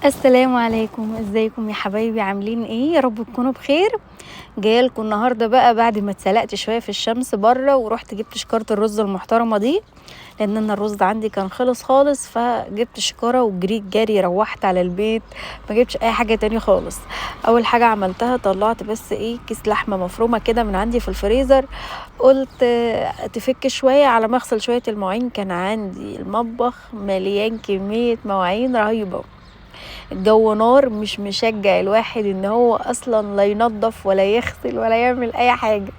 السلام عليكم، ازيكم يا حبايبي؟ عاملين ايه؟ يا رب تكونوا بخير. جايلكم النهارده بقى بعد ما اتسلقت شوية في الشمس بره، ورحت جبت شكاره الرز المحترمة دي، لان انا الرز عندي كان خلص خالص، فجبت شكاره وجريت جري، روحت على البيت ما جبتش اي حاجة تاني خالص. اول حاجة عملتها طلعت بس ايه كيس لحمه مفرومه كده من عندي في الفريزر، قلت تفك شوية على ما اغسل شوية المواعين. كان عندي المطبخ مليان كمية مواعين رهيبة، الجو نار، مش مشجع الواحد ان هو اصلا لا ينظف ولا يغسل ولا يعمل اي حاجة.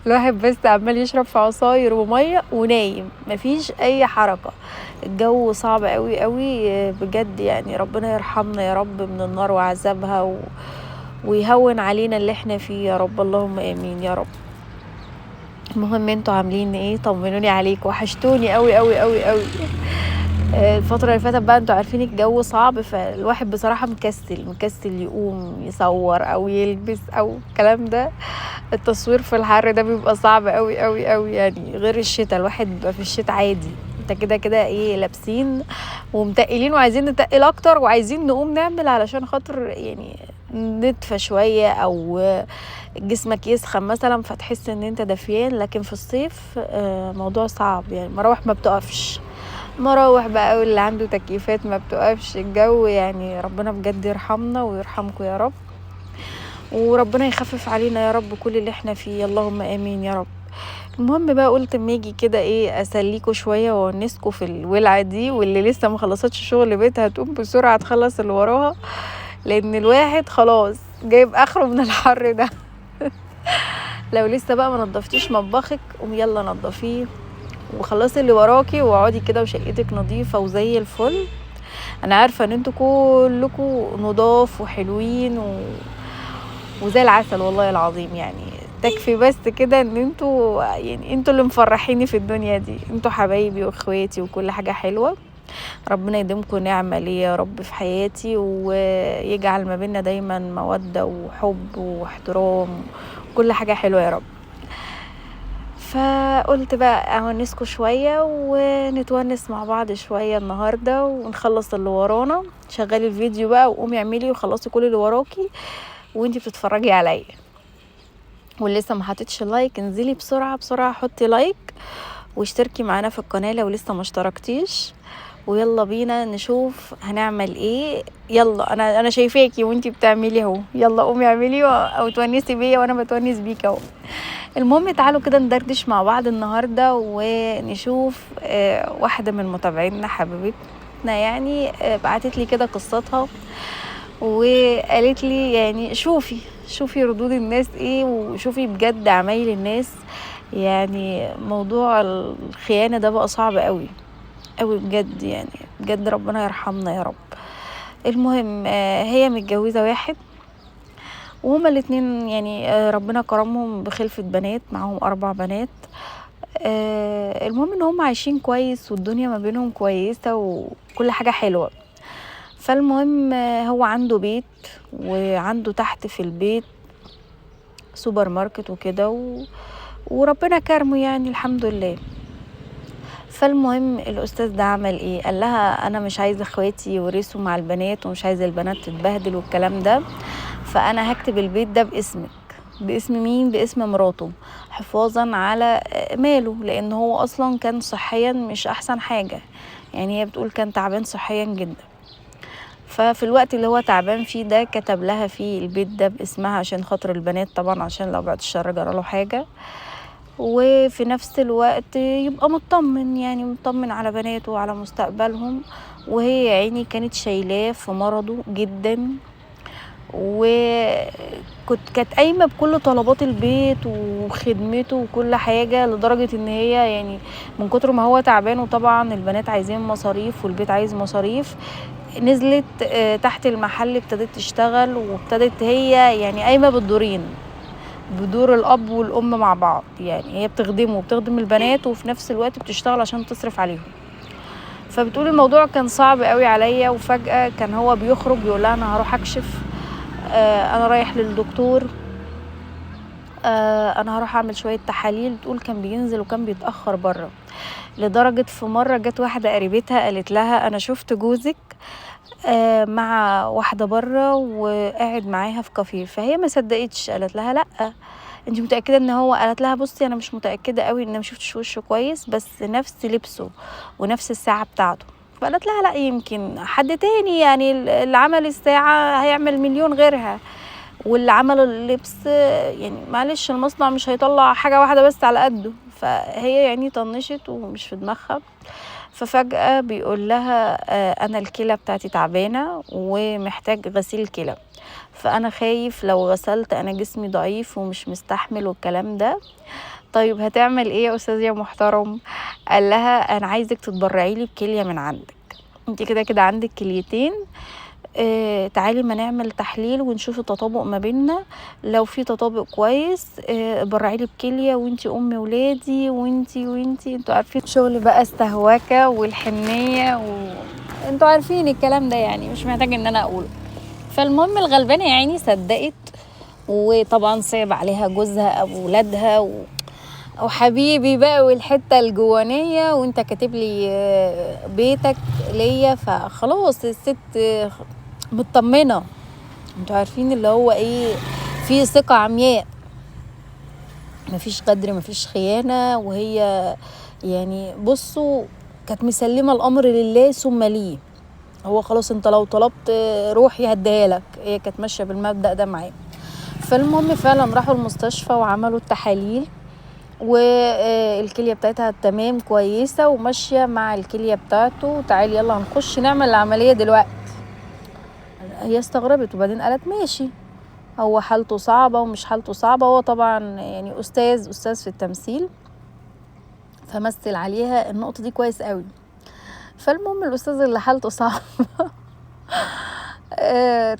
الواحد بس عمال يشرب في عصاير ومية ونايم، مفيش اي حركة. الجو صعب قوي قوي بجد، يعني ربنا يرحمنا يا رب من النار وعذابها ويهون علينا اللي احنا فيه يا رب، اللهم امين يا رب. المهم انتوا عاملين ايه؟ طمنوني عليكم، وحشتوني قوي قوي قوي قوي. الفترة اللي فاتت بقى انتوا عارفين الجو صعب، فالواحد بصراحة مكسل يقوم يصور او يلبس او الكلام ده. التصوير في الحر ده بيبقى صعب قوي قوي قوي، يعني غير الشتاء الواحد بيبقى في الشتاء عادي، انت كده كده ايه لابسين ومتقلين وعايزين نتقل اكتر وعايزين نقوم نعمل علشان خاطر يعني ندفى شوية او جسمك يسخن مثلا، فتحس ان انت دافيان. لكن في الصيف موضوع صعب، يعني مراوح ما بتقفش، مراوح بقى واللي عنده تكييفات ما بتقفش. الجو يعني ربنا بجد يرحمنا ويرحمكم يا رب، وربنا يخفف علينا يا رب كل اللي احنا فيه، اللهم امين يا رب. المهم بقى قلت اما اجي كده ايه اسليكوا شوية واونسكوا في الولعه دي، واللي لسه ما خلصتش شغل بيتها تقوم بسرعة تخلص اللي وراها، لان الواحد خلاص جايب اخره من الحر ده. لو لسه بقى ما نضفتيش مطبخك قومي يلا نضفيه وخلصي اللي وراكي، واقعدي كده وشقتك نظيفة وزي الفل. انا عارفه ان انتوا كلكوا نضاف وحلوين وزي العسل والله العظيم، يعني تكفي بس كده ان انتوا يعني انتوا اللي مفرحيني في الدنيا دي، انتوا حبايبي واخواتي وكل حاجة حلوة. ربنا يديمكم نعمه ليا يا رب في حياتي، ويجعل ما بيننا دايما موده وحب واحترام وكل حاجة حلوة يا رب. فقلت بقى اونسكوا شوية ونتونس مع بعض شوية النهارده ونخلص اللي ورانا. شغلي الفيديو بقى وقومي اعملي وخلصي كل اللي وراكي وانتي بتتفرجي عليا. واللي لسه ما حطيتش like انزلي بسرعة بسرعة حطي like واشتركي معانا في القناة لو لسه ما اشتركتيش. ويلا بينا نشوف هنعمل ايه. يلا انا شايفاكي وانتي بتعملي اهو، يلا قومي اعملي او تونسي بيا وانا بتونس بيك اهو. المهم تعالوا كده ندردش مع بعض النهارده ونشوف واحدة من متابعينا حبيبتنا يعني بعتت لي كده قصتها وقالت لي يعني شوفي ردود الناس ايه، وشوفي بجد عمايل الناس. يعني موضوع الخيانة ده بقى صعب قوي قوي بجد، يعني بجد ربنا يرحمنا يا رب. المهم هي متجوزة واحد وهما الاتنين يعني ربنا كرمهم بخلفة بنات، معاهم 4 بنات. المهم ان هما عايشين كويس والدنيا ما بينهم كويسة وكل حاجة حلوة. فالمهم هو عنده بيت وعنده تحت في البيت سوبر ماركت وكده وربنا كرمه يعني الحمد لله. فالمهم الاستاذ ده عمل ايه؟ قال لها انا مش عايزه اخواتي يورثوا مع البنات ومش عايزه البنات تتبهدل والكلام ده، فانا هكتب البيت ده باسمك. باسم مين؟ باسم مراته، حفاظا على ماله، لان هو اصلا كان صحيا مش احسن حاجة، يعني هي بتقول كان تعبان صحيا جدا. ففي الوقت اللي هو تعبان فيه ده كتب لها فيه البيت ده باسمها عشان خاطر البنات طبعا، عشان لو بعد الشر جرى له حاجة، وفي نفس الوقت يبقى مطمن، يعني مطمن على بناته وعلى مستقبلهم. وهي عيني كانت شايلاه في مرضه جدا، وكنت كانت قايمة بكل طلبات البيت وخدمته وكل حاجة، لدرجة ان هي يعني من كتر ما هو تعبان، وطبعا البنات عايزين مصاريف والبيت عايز مصاريف، نزلت تحت المحل ابتدت تشتغل، وابتدت هي يعني قايمة بالدورين، بدور الاب والام مع بعض، يعني هي بتخدمه وبتخدم البنات وفي نفس الوقت بتشتغل عشان تصرف عليهم. فبتقول الموضوع كان صعب قوي عليا، وفجأة كان هو بيخرج يقول لها انا هروح اكشف، انا رايح للدكتور، انا هروح اعمل شوية تحاليل. بتقول كان بينزل وكان بيتأخر بره، لدرجة في مرة جت واحدة قريبتها قالت لها انا شفت جوزك مع واحدة بره وقاعد معاها في كافيه. فهي ما صدقتش، قالت لها لا انت متاكدة ان هو؟ قالت لها بصي انا مش متاكدة قوي ان ما شفتش وشه كويس، بس نفس لبسه ونفس الساعة بتاعته. فقالت لها لا يمكن حد تاني، يعني اللي عمل الساعة هيعمل مليون غيرها، واللي عمل اللبس يعني معلش المصنع مش هيطلع حاجة واحدة بس على قده. فهي يعني طنشت ومش في دماغها. ففجأة بيقول لها أنا الكلى بتاعتي تعبانة ومحتاج غسيل كلى، فأنا خايف لو غسلت أنا جسمي ضعيف ومش مستحمل والكلام ده. طيب هتعمل إيه يا أستاذ يا محترم؟ قال لها أنا عايزك تتبرعي لي بكلية من عندك، انت كده كده عندك كليتين، تعالي ما نعمل تحليل ونشوف التطابق ما بيننا، لو في تطابق كويس برعي لي بكلية، وانتي ام ولادي وانتي وانتي انتوا عارفين شغل بقى السهوكه والحنيه انتوا عارفين الكلام ده، يعني مش محتاج ان انا اقوله. فالمهم الغلبانه يا عيني صدقت، وطبعا صعب عليها جوزها او ولادها وحبيبي بقى والحتة الجوانيه، وانت كاتب لي بيتك ليا. فخلاص الست مطمنه، انتوا عارفين اللي هو ايه، في ثقة عمياء، مفيش غدر مفيش خيانة. وهي يعني بصوا كانت مسلمة الامر لله ثم ليه، هو خلاص انت لو طلبت روحي هديها لك، هي كانت ماشية بالمبدا ده معاه. فالمهم فعلا راحوا المستشفى وعملوا التحاليل، والكلية بتاعتها تمام كويسة وماشية مع الكلية بتاعته. تعالي يلا هنخش نعمل العملية دلوقتي. هي استغربت وبعدين قالت ماشي، هو حالته صعبة ومش حالته صعبة، هو طبعا يعني استاذ في التمثيل، فمثل عليها النقطة دي كويس قوي. فالمهم الاستاذ اللي حالته صعبة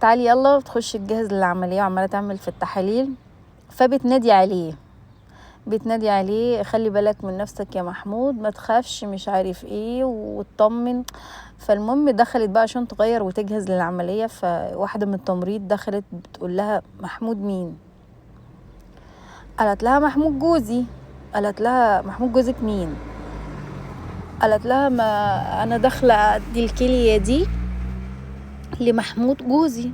تعالي يلا تخش تجهز للعملية وعماله تعمل في التحاليل، فبتنادي عليه، بتنادي عليه خلي بالك من نفسك يا محمود، ما تخافش مش عارف ايه وتطمن. فالمهم دخلت بقى عشان تغير وتجهز للعملية، فواحدة من التمريض دخلت بتقول لها محمود مين؟ قالت لها محمود جوزي. قالت لها محمود جوزك مين؟ قالت لها ما انا داخله ادي الكلية دي لمحمود جوزي،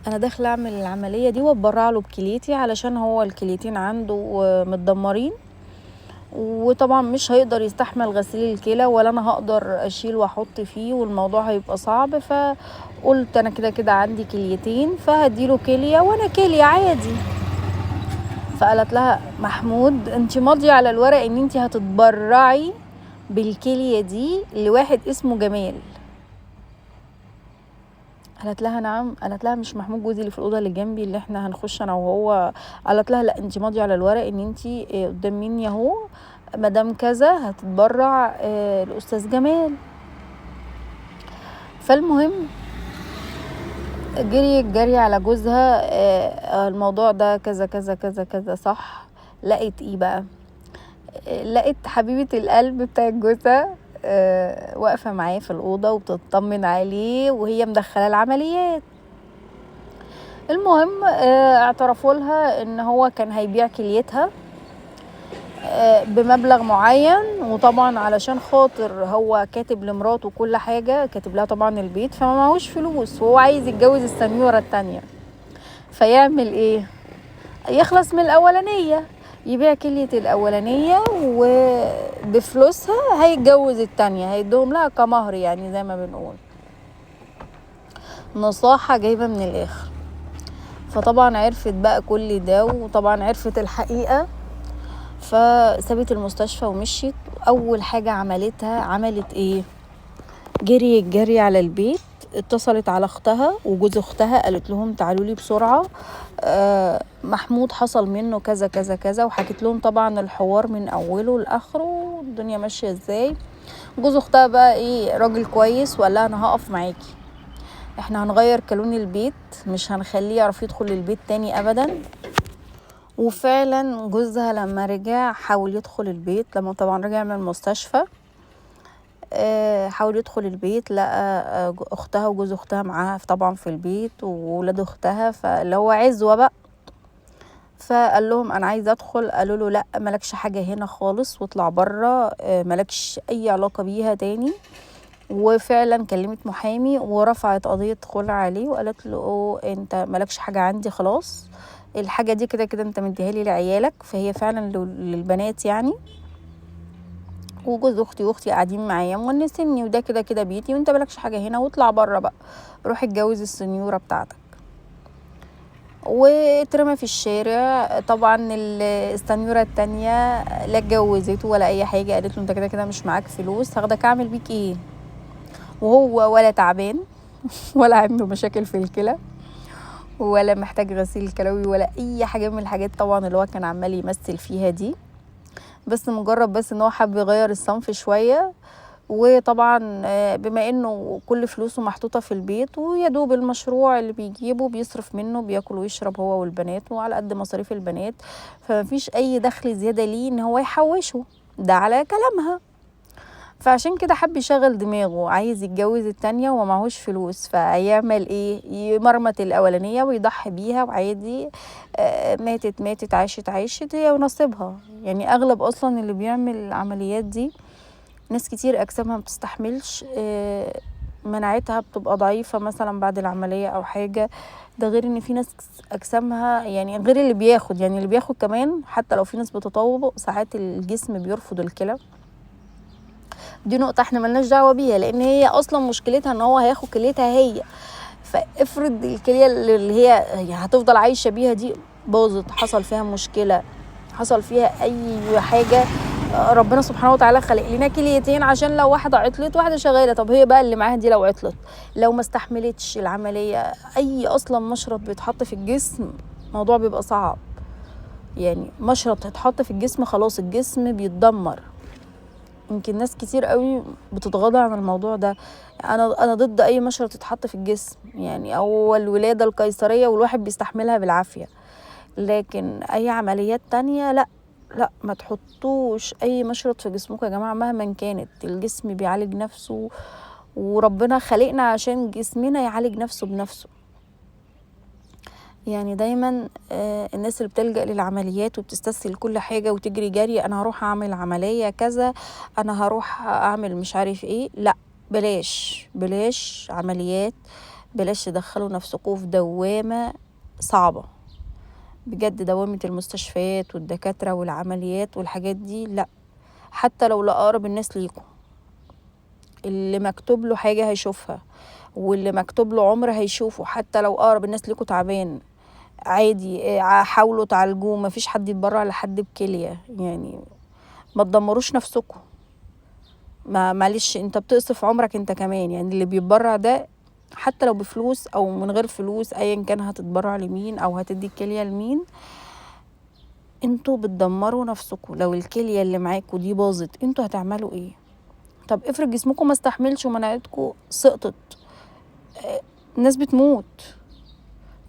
انا داخله اعمل العملية دي واتبرع له بكليتي علشان هو الكليتين عنده متدمرين، وطبعا مش هيقدر يستحمل غسيل الكلى ولا انا هقدر اشيل واحط فيه والموضوع هيبقى صعب، فقلت انا كده كده عندي كليتين فهديله كليه وانا كليه عادي. فقالت لها محمود انت ماضيه على الورق ان انت هتتبرعي بالكلية دي لواحد اسمه جمال. قالت لها نعم. قالت لها مش محمود جوزي اللي في الاوضة اللي جنبي اللي احنا هنخش انا وهو؟ قالت لها لا انت ماضيه على الورق ان انت قدام مني اهو مدام كذا هتتبرع الاستاذ جمال. فالمهم جري جري على جوزها، الموضوع ده كذا كذا كذا كذا صح. لقيت ايه بقى؟ لقيت حبيبه القلب بتاع جوزها واقفة معاه في الاوضة وبتطمن عليه وهي مدخله العمليات. المهم اعترفوا لها ان هو كان هيبيع كليتها بمبلغ معين، وطبعا علشان خاطر هو كاتب لمراته كل حاجة، كاتب لها طبعا البيت، فما معهوش فلوس وهو عايز يتجوز السنيورة التانية، فيعمل ايه؟ يخلص من الاولانية، يبيع كلية الأولانية وبفلوسها هيتجوز التانية، هيدوهم لها كمهر يعني زي ما بنقول، نصاحة جايبة من الآخر. فطبعا عرفت بقى كل ده، وطبعا عرفت الحقيقة، فسابت المستشفى ومشيت. أول حاجة عملتها عملت ايه؟ جري جري على البيت، اتصلت على اختها وجوز اختها، قالت لهم تعالوا لي بسرعة، محمود حصل منه كذا كذا كذا، وحكت لهم طبعا الحوار من اوله لاخره الدنيا ماشية ازاي. جوز اختها بقى ايه، راجل كويس، وقال لها انا هقف معاكي، احنا هنغير كالون البيت، مش هنخليه يعرف يدخل البيت تاني ابدا. وفعلا جوزها لما رجع حاول يدخل البيت، لما طبعا رجع من المستشفى حاول يدخل البيت، لقى اختها وجوز اختها معاها طبعا في البيت وولاد اختها، فاللي هو عزوة بقى. فقال لهم انا عايز ادخل، قالوا له لا مالكش حاجة هنا خالص واطلع بره، مالكش اي علاقة بيها تاني، وفعلا كلمت محامي ورفعت قضية خلع عليه وقالت له انت مالكش حاجة عندي خلاص، الحاجة دي كده كده انت مديها لي لعيالك. فهي فعلا للبنات يعني، وجوز اختي واختي قاعدين معايا مونسني، وده كده كده بيتي وانت مالكش حاجة هنا، واطلع بره بقى روح اتجوز السنيورة بتاعتك. واترمى في الشارع. طبعا السنيورة التانية لا اتجوزته ولا اي حاجة، قالت له انت كده كده مش معاك فلوس، هاخدك اعمل بيك ايه؟ وهو ولا تعبان ولا عنده مشاكل في الكلى ولا محتاج غسيل كلوي ولا اي حاجة من الحاجات طبعا اللي هو كان عمال يمثل فيها دي، بس مجرد بس ان هو حب يغير الصنف شوية. وطبعا بما انه كل فلوسه محطوطة في البيت، ويدوب المشروع اللي بيجيبه بيصرف منه، بياكل ويشرب هو والبنات وعلى قد مصاريف البنات، فمفيش اي دخل زيادة ليه ان هو يحوشه، ده على كلامها. فعشان كده حب يشغل دماغه، عايز يتجوز التانية وما معهوش فلوس، فهيعمل ايه؟ يمرمط الاولانية ويضحي بيها وعادي، ماتت ماتت عاشت عاشت، هي ونصيبها. يعني اغلب اصلا اللي بيعمل العمليات دي ناس كتير اجسامها ما بتستحملش، مناعتها بتبقى ضعيفة مثلا بعد العملية او حاجة، ده غير ان في ناس اجسامها يعني غير اللي بياخد، يعني اللي بياخد كمان حتى لو في ناس بتطوق ساعات الجسم بيرفض الكلى. دي نقطة احنا ملناش دعوة بيها، لان هي اصلا مشكلتها ان هو هياخد كليتها هي، فافرض الكلية اللي هي هتفضل عايشة بيها دي باظت، حصل فيها مشكلة، حصل فيها اي حاجة، ربنا سبحانه وتعالى خلق لنا كليتين عشان لو واحدة عطلت واحدة شغالة. طب هي بقى اللي معاها دي لو عطلت، لو ما استحملتش العملية، اي اصلا مشرط بيتحط في الجسم الموضوع بيبقى صعب، يعني مشرط هيتحط في الجسم خلاص الجسم بيتدمر. يمكن ناس كتير قوي بتتغاضى عن الموضوع ده. انا ضد اي مشرط يتحط في الجسم، يعني اول ولادة القيصرية والواحد بيستحملها بالعافية، لكن اي عمليات تانية لا لا، ما تحطوش اي مشرط في جسمكم يا جماعة مهما كانت. الجسم بيعالج نفسه، وربنا خلقنا عشان جسمنا يعالج نفسه بنفسه. يعني دايما الناس اللي بتلجأ للعمليات وبتستسهل كل حاجة وتجري جري، انا هروح اعمل عملية كذا، انا هروح اعمل مش عارف ايه، لا بلاش، بلاش عمليات، بلاش تدخلوا نفسكم في دوامة صعبة بجد، دوامة المستشفيات والدكاترة والعمليات والحاجات دي لا، حتى لو لأقرب الناس ليكم، اللي مكتوب له حاجة هيشوفها، واللي مكتوب له عمر هيشوفه، حتى لو أقرب الناس ليكم تعبان عادي، حاولوا تعالجوه، مفيش حد يتبرع لحد بكلية، يعني ما تدمروش نفسكم، ما معلش انت بتقصف عمرك انت كمان. يعني اللي بيتبرع ده حتى لو بفلوس او من غير فلوس ايا كان هتتبرع لمين او هتدي الكلية لمين، انتوا بتدمروا نفسكم. لو الكلية اللي معاكوا دي باظت انتوا هتعملوا ايه؟ طب افرض جسمكم ما استحملش ومناعتكم سقطت، الناس بتموت.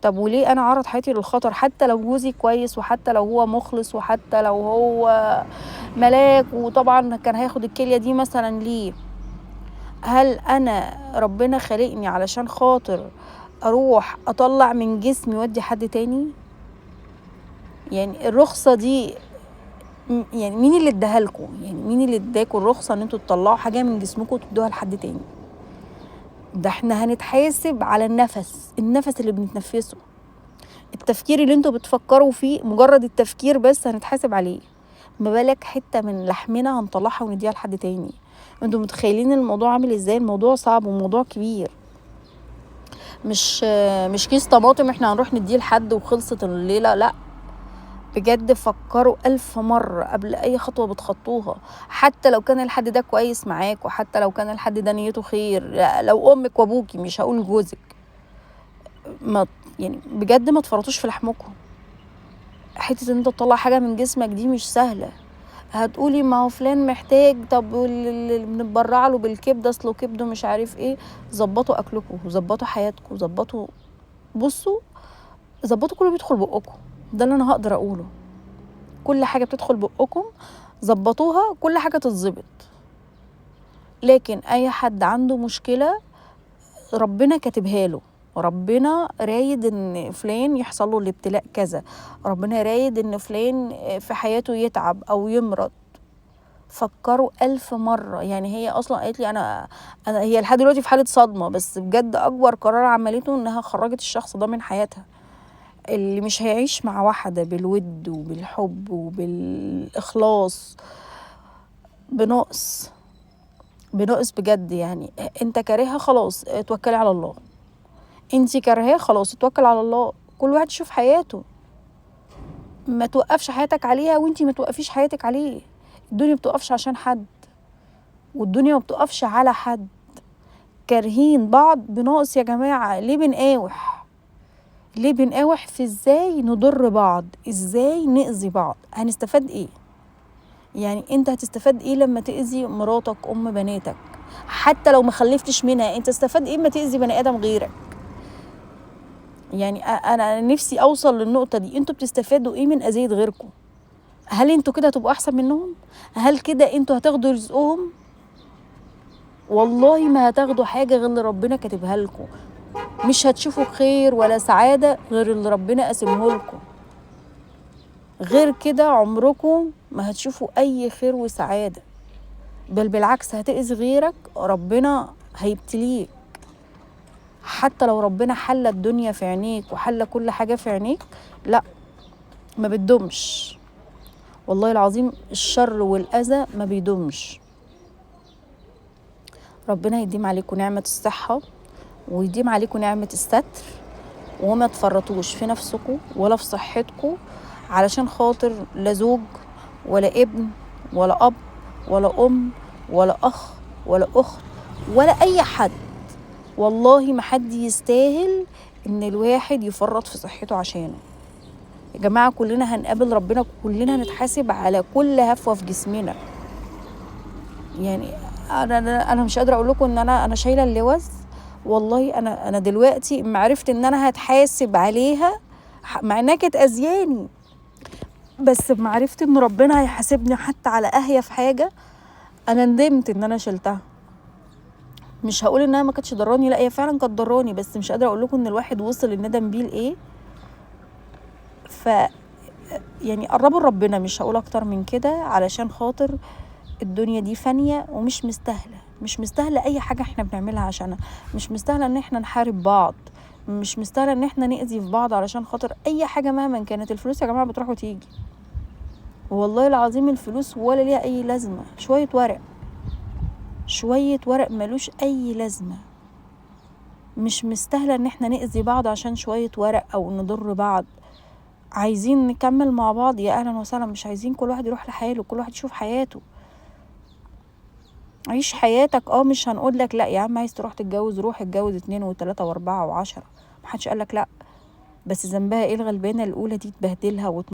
طب وليه انا اعرض حياتي للخطر؟ حتى لو جوزي كويس، وحتى لو هو مخلص، وحتى لو هو ملاك، وطبعا كان هياخد الكلية دي مثلا ليه؟ هل انا ربنا خلقني علشان خاطر اروح اطلع من جسمي وادي حد تاني؟ يعني الرخصة دي يعني مين اللي اداها لكم؟ يعني مين اللي اداكم الرخصة ان انتوا تطلعوا حاجة من جسمكم وتدوها لحد تاني؟ ده احنا هنتحاسب على النفس، النفس اللي بنتنفسه، التفكير اللي انتوا بتفكروا فيه، مجرد التفكير بس هنتحاسب عليه، ما بالك حتة من لحمنا هنطلعها ونديها لحد تاني. انتوا متخيلين الموضوع عامل ازاي؟ الموضوع صعب وموضوع كبير، مش كيس طماطم احنا هنروح نديه لحد وخلصت الليلة. لا بجد فكروا 1000 مرة قبل أي خطوة بتخطوها، حتى لو كان الحد ده كويس معاك، وحتى لو كان الحد ده نيته خير، لو أمك وأبوكي، مش هقول جوزك، ما يعني بجد ما تفرطوش في لحمكم. حتة إن أنت تطلع حاجة من جسمك دي مش سهلة. هتقولي ما هو فلان محتاج، طب اللي بنتبرع له بالكبدة أصله كبده مش عارف إيه. ظبطوا أكلكم، وظبطوا حياتكم، وظبطوا، بصوا ظبطوا كله بيدخل بقكم، ده اللي أنا هقدر أقوله. كل حاجة بتدخل بقكم ظبطوها، كل حاجة تتظبط. لكن أي حد عنده مشكلة ربنا كاتبها له، ربنا رايد إن فلان يحصل له الابتلاء كذا، ربنا رايد إن فلان في حياته يتعب أو يمرض، فكروا 1000 مرة. يعني هي اصلا قالت لي انا هي لحد دلوقتي في حالة صدمة، بس بجد اكبر قرار عملته انها خرجت الشخص ده من حياتها. اللي مش هيعيش مع واحدة بالود وبالحب وبالإخلاص بنقص بجد. يعني انت كارهها خلاص اتوكلي على الله، انت كارهاه خلاص اتوكل على الله، كل واحد يشوف حياته، ما توقفش حياتك عليها وانت ما توقفيش حياتك عليه. الدنيا ما بتوقفش عشان حد، والدنيا ما بتوقفش على حد. كارهين بعض بناقص يا جماعة. ليه بنقاوح؟ ليه بنقاوح في ازاي نضر بعض، ازاي نأذي بعض؟ هنستفاد ايه؟ يعني انت هتستفاد ايه لما تأذي مراتك ام بناتك؟ حتى لو ما خلفتش منها، انت استفاد ايه ما تأذي بني ادم غيرك؟ يعني انا نفسي اوصل للنقطة دي. انتوا بتستفادوا ايه من اذية غيركم؟ هل انتوا كده هتبقوا احسن منهم؟ هل كده انتوا هتاخدوا رزقهم؟ والله ما هتاخدوا حاجة غير اللي ربنا كاتبها لكم. مش هتشوفوا خير ولا سعادة غير اللي ربنا قاسمه لكم. غير كده عمركم ما هتشوفوا اي خير وسعادة، بل بالعكس هتأذي غيرك، ربنا هيبتليك. حتى لو ربنا حل الدنيا في عينيك وحل كل حاجة في عينيك، لا ما بتدومش. والله العظيم الشر والأذى ما بيدومش. ربنا يديم عليكم نعمة الصحة ويديم عليكم نعمة الستر، وما تفرطوش في نفسكم ولا في صحتكم علشان خاطر لا زوج ولا ابن ولا أب ولا أم ولا أخ ولا أخت ولا أي حد. والله ما حد يستاهل إن الواحد يفرط في صحته عشانه. يا جماعة كلنا هنقابل ربنا، كلنا هنتحاسب على كل هفوة في جسمنا. يعني أنا مش قادرة أقول لكم إن أنا شايلة اللوز. والله أنا دلوقتي ما عرفت إن أنا هتحاسب عليها، مع إنها كانت أذياني، بس ما عرفت إن ربنا هيحاسبني حتى على أهية في حاجة. أنا ندمت إن أنا شلتها. مش هقول إنها ما كانتش ضراني، لا هي فعلا كانت ضراني، بس مش قادرة أقول لكم إن الواحد وصل للندم بيه لإيه. ف يعني قربوا لربنا، مش هقول أكتر من كده، علشان خاطر الدنيا دي فانية ومش مستاهلة. مش مستاهلة أي حاجة احنا بنعملها عشانها، مش مستاهلة إن احنا نحارب بعض، مش مستاهلة إن احنا نأذي في بعض علشان خاطر أي حاجة مهما كانت. الفلوس يا جماعة بتروح وتيجي، والله العظيم الفلوس ولا ليها أي لازمة. شوية ورق، شوية ورق ملوش أي لازمة. مش مستاهلة إن احنا نأذي بعض عشان شوية ورق أو نضر بعض. عايزين نكمل مع بعض يا أهلا وسهلا، مش عايزين كل واحد يروح لحاله، كل واحد يشوف حياته. عيش حياتك. مش هنقول لك لا يا عم عايز تروح تتجوز روح اتجوز 2 و3 و4 و10، محدش قال لك لا، بس ذنبها ايه الغلبانه الاولى دي تبهدلها